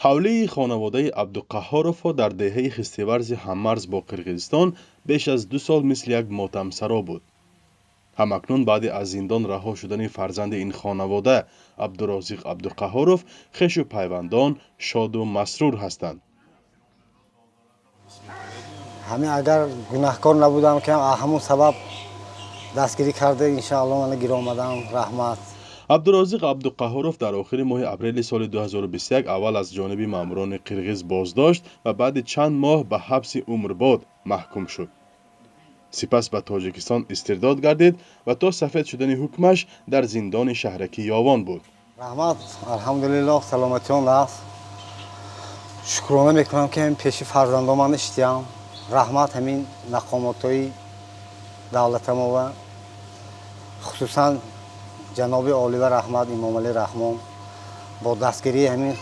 Ҳавлии хонаводаи Абдуқаҳҳоровҳо дар деҳаи Хистеварзи ҳаммарз бо Қирғизистон беш аз 2 сол мисли як мотамсаро буд. Ҳамакнун, баъди аз зиндон раҳо шудани фарзанди ин хонавода, Абдурозиқ Абдуқаҳҳоров, хешу пайвандон шоду масрур ҳастанд. Ҳамин агар гунаҳкор набудам, ки ҳамун сабаб дастгирӣ карда, иншаалло, мана гир омадам, раҳмат. Абдурозиқ Абдуқаҳҳоров дар охири моҳи апрели соли 2021 аввал аз ҷониби маъмурони қирғиз боздошт ва баъди чанд моҳ ба ҳабси умрбод маҳкум шуд. Сипас ба Тоҷикистон истирдод гардид ва то сафед шудани ҳукмаш дар зиндони шаҳраки Ёвон буд. Раҳмат, алҳамдулиллоҳ, саломатиён аст. Шукрона мекунам, ки ҳамин пеши фарзандоман иштиям. Раҳмат ҳамин мақомотҳои давлатамова, хусусан ҷаноби олива раҳмат, Имомалӣ Раҳмон. Бо дастгирии ҳамин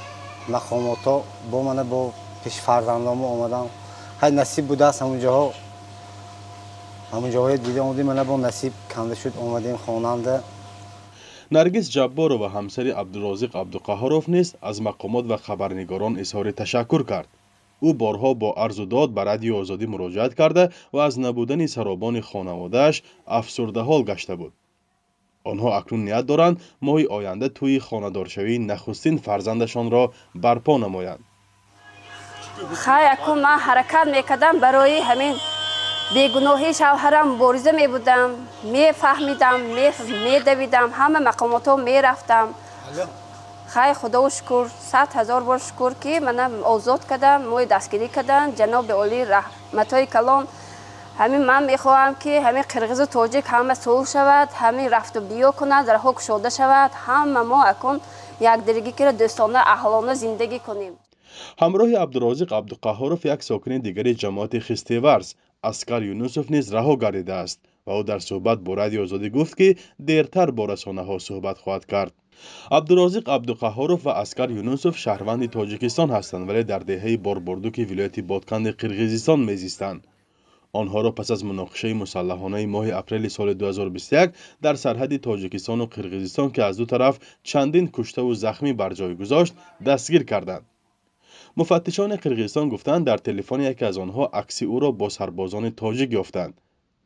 мақомотҳо бо мана бо пеши фарзандомо омадам. Ҳай, насиб будааст, ҳамунҷоҳо, ҳамунҷоҳое дида омадем, мана бо насиб канда шуд, омадем хонанда. Наргиз Ҷабборова, ҳамсари Абдурозиқ Абдуқаҳҳоров, низ аз мақомот ва хабарнигорон изҳори ташаккур кард. Ӯ борҳо бо арзу дод ба Радиои Озодӣ муроҷиат карда ва аз набудани саробони хонаводааш афсурдаҳол гашта буд. Онҳо акнун ният доранд, моҳи оянда тӯйи хонадоршавии нахустин фарзандашонро барпо намоянд. Хай, акун ман ҳаракат мекардам, барои ҳамин бегуноҳии шавҳарам мубориза мебудам, мефаҳмидам, медавидам, ҳама мақомотҳо мерафтам. Хай, худоу шукр, сад ҳазор бор шукр, ки мана озод кардам, мои дастгирӣ карданд. Ҷаноби олӣ, раҳматҳои калон. Ҳамин ман мехоҳам, ки ҳамин қирғизу тоҷик ҳама сулҳ шавад, ҳамин рафту биё кунад, роҳҳо кушода шавад, ҳама мо акун якдиргӣ кира, дӯстона, аҳлона зиндагӣ кунем. Ҳамроҳи Абдурозиқ Абдуқаҳҳоров як сокини дигари ҷамоати Хистеварз, Аскар Юнусов, низ раҳо гардидааст ва ӯ дар суҳбат бо Радиои Озодӣ гуфт, ки дертар бо расонаҳо суҳбат хоҳад кард. Абдурозиқ Абдуқаҳҳоров ва Аскар Юнусов шаҳрванди Тоҷикистон ҳастанд, вале дар деҳаи Борбордуки вилояти Ботканди Қирғизистон мезистанд. Онҳоро пас аз муноқишаи мусаллаҳонаи моҳи апрели соли 2021 дар сарҳади Тоҷикистону Қирғизистон, ки аз ду тараф чандин куштаву захмӣ бар ҷой гузошт, дастгир карданд. Муфаттишони Қирғизистон гуфтанд, дар телефони яке аз онҳо акси ӯро бо сарбозони тоҷик ёфтанд,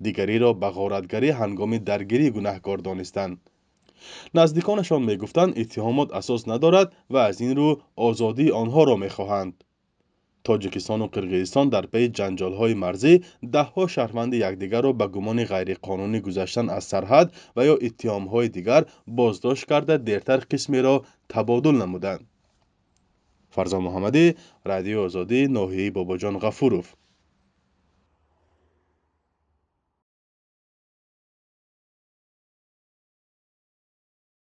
дигариро ба ғоратгарӣ ҳангоми даргирӣ гунаҳкор донистанд. Наздиконашон мегуфтанд, иттиҳомот асос надорад ва аз ин рӯ озодии онҳоро мехоҳанд. Тоҷикистону Қирғизистон дар пайи ҷанҷолҳои марзӣ даҳҳо шаҳрванди якдигарро ба гумони ғайриқонунӣ гузаштан аз сарҳад ва ё иттиҳомҳои дигар боздошт карда, дертар қисмеро табодул намуданд. Фарзон Муҳаммадӣ, Радиои Озодӣ, ноҳияи Бобоҷон Ғафуров.